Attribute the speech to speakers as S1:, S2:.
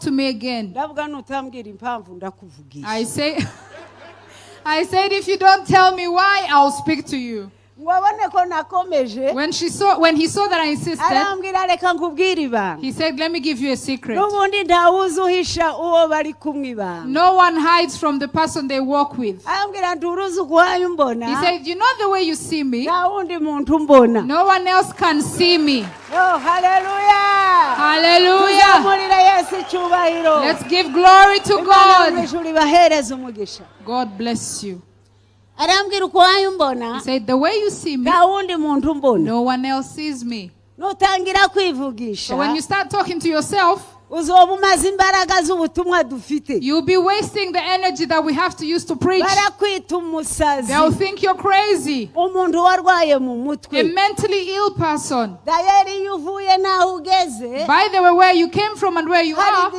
S1: to me again."
S2: Ndavuga nutambwira impamvu ndakuvugisha.
S1: I said, "If you don't tell me why, I'll speak to you."
S2: Ngo abone ko nakomeje
S1: When he saw that I insisted,
S2: arambwira reka nkubwire ibanga.
S1: He said, "Let me give you a secret."
S2: N'ubundi ntawuzi uhisha uwo bari kumwe ibanga.
S1: No one hides from the person they walk with.
S2: Arambwira nturuzi ukuhaye umbona.
S1: He said, "You know the way you see me?
S2: Nta wundi muntu umbona.
S1: No one else can see me."
S2: Oh, haleluya!
S1: Hallelujah.
S2: Tuzamurire Yesu icyubahiro.
S1: Let's give glory to
S2: Imana yo mu
S1: God.
S2: Ijuru ibahereze umugisha.
S1: God bless you.
S2: Arambwira ukuhaye umbona
S1: He said, "The way you see me,
S2: nta wundi muntu umbona.
S1: No one else sees me."
S2: Nutangira kwivugisha
S1: So when you start talking to yourself,
S2: uzoba umaze imbaraga z'ubutumwa dufite.
S1: You'll be wasting the energy that we have to use to preach.
S2: Barakwita umusazi.
S1: They'll think you're crazy,
S2: umuntu warwaye mu mutwe.
S1: A mentally ill person.
S2: Dayeri iyo uvuye n'aho ugeze
S1: By the way, where you came from and where you
S2: hari
S1: are,